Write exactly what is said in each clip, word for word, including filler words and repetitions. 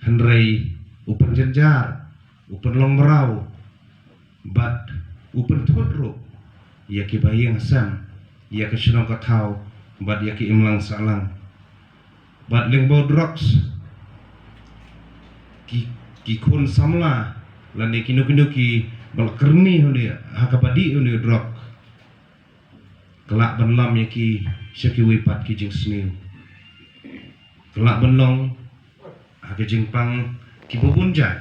Hynrei u pynjynjar, u pynlong mraw, bad u pynthut ruh ïa ki bahaïing hasem, ïa ka shnong ka thaw, bad ïa ki imlang sahlang. Bad lyngba u drugs, ki, ki khun samla lane kino kino kiba la kyrni ha une, ha kaba dih une u drug, ka lah ban lam ïa ki sha kiwei pat ki jingsniew. Ka lah ban long ha ka jingpang kiba bun jait.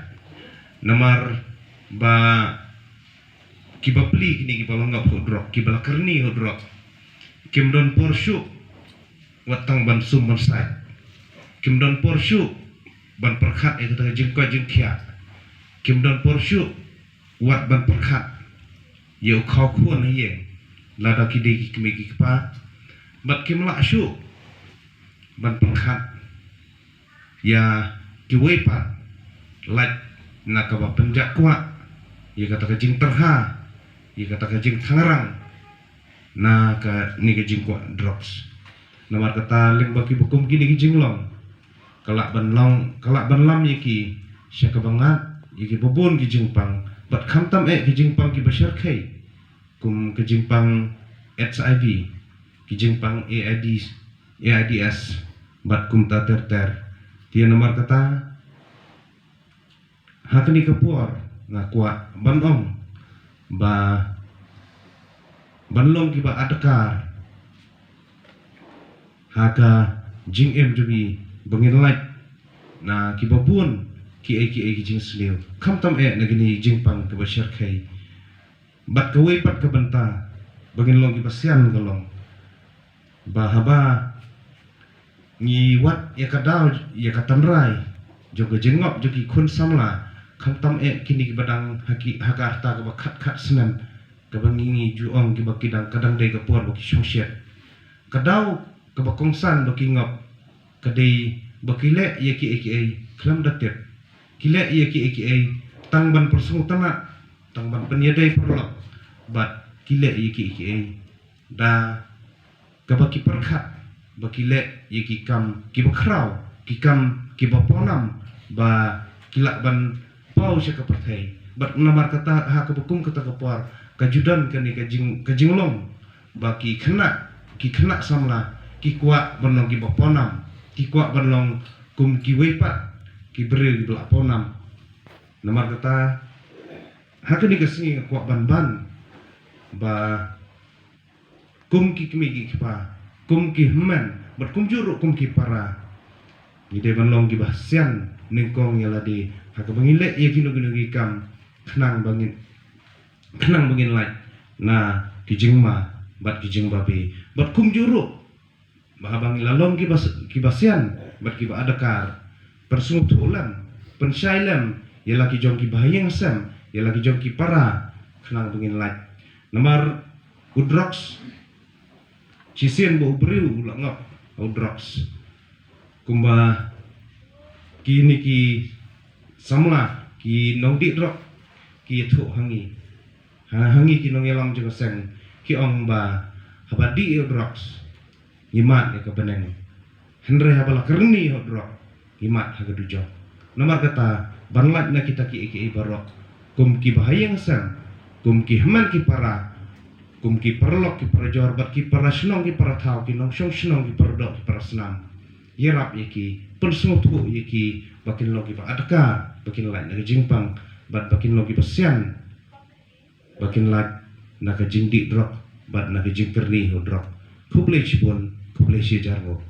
Namar ba kiba plie kine kiba la ngop ha u drug, kiba la kyrni ha u drug, kim don por shuh wat tang ban sum ban sait. Kim don por shuh ban pyrkhat ïa kata ka jingkoit jingkhiah. Kim don por shuh wat ban pyrkhat ïa u khawkhun ha ïing, lada ki dei ki kmie ki kpa. Bad kim lah shuh ban pyrkhat ïa kiwei pat, lait na kaba pynjah kwah ïa kata ka jingtyrha, ïa kata ka jingthangrang na kane ka jingkwah drugs. Namar kata lyngba kiba kum kine ki jinglong, ka lah ban long, ka lah ban lam ïa ki sha kaba ngat, ïa kiba bun ki jingpang, bad khamtam eh ki jingpang kiba shyrkhei, kum ka jingpang HIV, ki jingpang AIDS, AIDS, bad kumta ter ter. Te namar kata, ha kane ka por nga kwah ban ong ba ban long kiba adkar ha ka jingim jong ngi, ba ngin lait na kiba bun kiei kiei ki jingsniew, khamtam eh na kine ki jingpang kiba shyrkhei. Bad kawei pat ka bynta ba ngin long kiba sian ka long ba haba ngi wad ïa ka daw, ïa ka tynrai jong ka jingngop jong ki khun samla, khamtam eh kine kiba dang ha ki, ha ka rta kaba khat khat snem, kaba ngi, ngi ju ong kiba ki dang, ka dang dei ka por ba ki shongshit. Ka daw kaba kongsan ba ki ngop ka dei ba ki leh ïa kiei kiei khlem da tip. Ki leh ïa kiei kiei tang ban pynsngewtynnat, tang ban pynïadei paralok, bad ki leh ïa kiei kiei da kaba ki pyrkhat ba ki leh ïa ki kam kiba khraw, ki kam kiba pawnam, ba ki lah ban paw sha ka pyrthei. Bad namar kata ha kaba kum kata ka por, ka ju don kane ka jing, ka jinglong ba ki khynnah, ki khynnah samla ki kwah ban long kiba pawnam, ki kwah ban long kum kiwei pat ki briew kiba la pawnam. Namar kata ha kane ka sngi nga kwah ban ban ba kum ki kmie ki kpa, kum ki hynmen, bad kumjuh ruh kum ki para, ngi dei ban long kiba sian nyngkong ïa lade ha kaba ngi leh ïa kino kino ki kam, khnang ba ngin, khnang ba ngin lait na ki jingma bad ki jingbabe. Bad kumjuh ruh ba haba ngi la long kiba s-, kiba sian bad kiba adkar, pynsngewthuh lem, pynshai lem ïa la ki jong ki bahaïing hasem, ïa la ki jong ki para, khnang ba ngin lait. Namar u drugs, shisien ba u briew u la ngop u drugs, kumba kine ki samla, ki nongdih drug, ki ïathuh ha ngi, ha, ha ngi ki nongïalam jong ka seng, ki ong ba haba dih ïa u drugs, ngi mad ïa ka bneng. Hynrei haba la kyrni ïa u drug, ngi mad ha ka dujok. Namar kata, ban lait na kita kiei kiei baroh, kum ki bahaïing hasem, kum ki hynmen ki para, kum ki paralok ki parajor, bad ki para shnong ki para thaw, ki nongshong shnong ki para doh ki para snam, ïarap ïa ki, pynsngewthuh ïa ki ba kin long kiba adkar, ba kin lait na ka jingpang, bad ba kin long kiba sian, ba kin lait na ka jingdih drug bad na ka jingkyrni ïa u drug. Khublei shibun, khublei shihajar nguh.